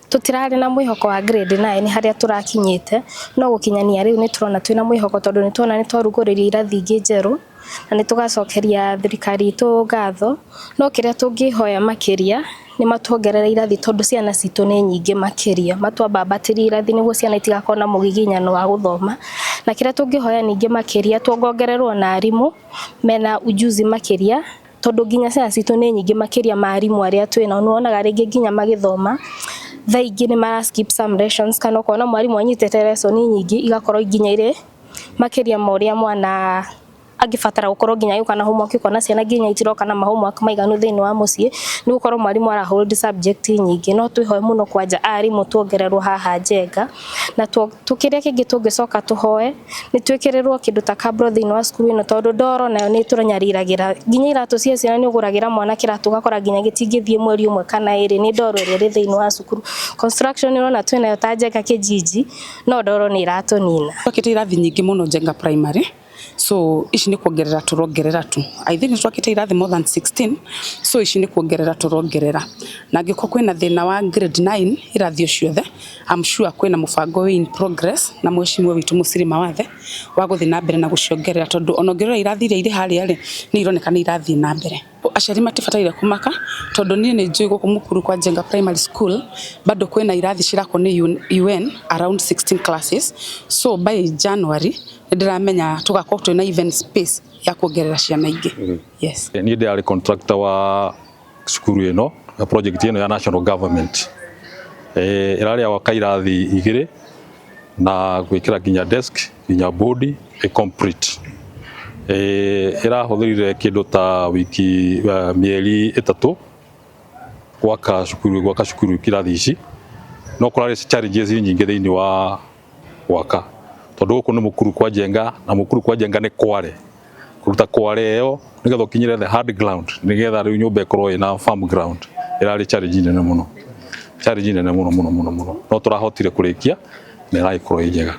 Tũtirarĩ na mwĩhoko wa grade 9 harĩa tũrakinyĩte, no gũkinyania rĩu nĩ tũrona twĩna mwĩhoko tondũ nĩ tuona nĩ twarugũrĩrio irathi ingĩ njerũ na nĩ tũgacokeria thirikari itũ ngatho. No kĩrĩa tũngĩhoya makĩria nĩ matuongerere irathi tondũ ciana citũ nĩ nyingĩ makĩria, matwambambatĩrie irathi nĩguo ciana itigakorwo na mũgiginyano wa gũthoma. Na kĩrĩa tũngĩhoya ningĩ makĩria tuongongererwo na arimũ mena ujuzi makĩria, tondũ nginya ciana citũ nĩ nyingĩ makĩria ma arimũ arĩa twĩnao. Nĩ wonaga rĩngĩ nginya magĩthoma thaa ingĩ nĩ mara skip some lessons, kana ũkona mwarimũ anyitĩte lesson nyingĩ igakorwo nginya irĩ makĩria ma ũrĩa mwana angĩbatara gũkorwo nginya agĩũka na homework. Ũkona ciana nginya itiroka na ma homework maiganu thĩinĩ wa mũciĩ nĩ gũkorwo mwarimũ ara hold subject nyingĩ. No twĩhoe mũno kwanja arimũ tuongererwo haha Njenga, na kĩrĩa kĩngĩ tũngĩcoka tũhoe nĩ twĩkĩrĩrwo kĩndũ ta cabro thĩinĩ wa cukuru ĩno, tondũ ndoro nayo nĩ ĩtũnyariragĩra. Nginya iratũ cia ciana, nĩ ũgũragĩra mwana kĩratũ ũgakora nginya gĩtingĩthiĩ mweri ũmwe kana ĩrĩ nĩ ndoro ĩrĩa ĩrĩ thĩinĩ wa cukuru. Construction ũrona twĩnayo ta Njenga kijiji, no ndoro nĩ ĩratũnina. Twakĩte irathi nyingĩ mũno Njenga Primary, so ici nĩ kuongerera tũrongerera tu. I think nĩ twakĩte irathi more than 16, so ici nĩ kuongerera tũrongerera. Na angĩkorwo kwĩna thĩna wa grade 9 irathi o ciothe, I'm sure kwĩna mũbango wĩ in progress na mheshimiwa witũ Mũciri Mawathe wa gũthiĩ na mbere na gũciongerera, tondũ ona ũngĩrora irathi iria irĩ harĩa rĩ, nĩ ironeka nĩ irathiĩ na mbere. Aciari matibataire kũmaka, tondũ niĩ nĩ njũĩ gũkũ Mukuru kwa Njenga Primary School bado kwĩna irathi cirakwo nĩ UN, around 16 classes, so by January nĩ ndĩramenya tũgakorwo twĩna even space ya kuongerera ciana ingĩ, yes. Niĩ ndĩrarĩ contractor wa cukuru ĩno ya project ĩno ya national government. Ĩrarĩ ya gwaka irathi igĩrĩ na gwĩkĩra nginya desk, nginya board ĩ complete. Ĩrahũthĩrire kĩndũ ta wiki, mĩeri 3 gwaka cukuru irathi ici, no kũrarĩ challenges nyingĩ thĩinĩ wa gwaka, tondũ gũkũ nĩ Mukuru kwa Njenga, na Mukuru kwa Njenga nĩ kware kũruta kware ĩyo nĩgetha ũkinyĩre the hard ground, nĩgetha rĩu nyũmba ĩkorwo ĩna firm ground, ĩrarĩ challenge nene mũno, challenge nene mũno mũno mũno mũno, no tũrahotire kũrĩkia na ĩragĩkorwo ĩ njega.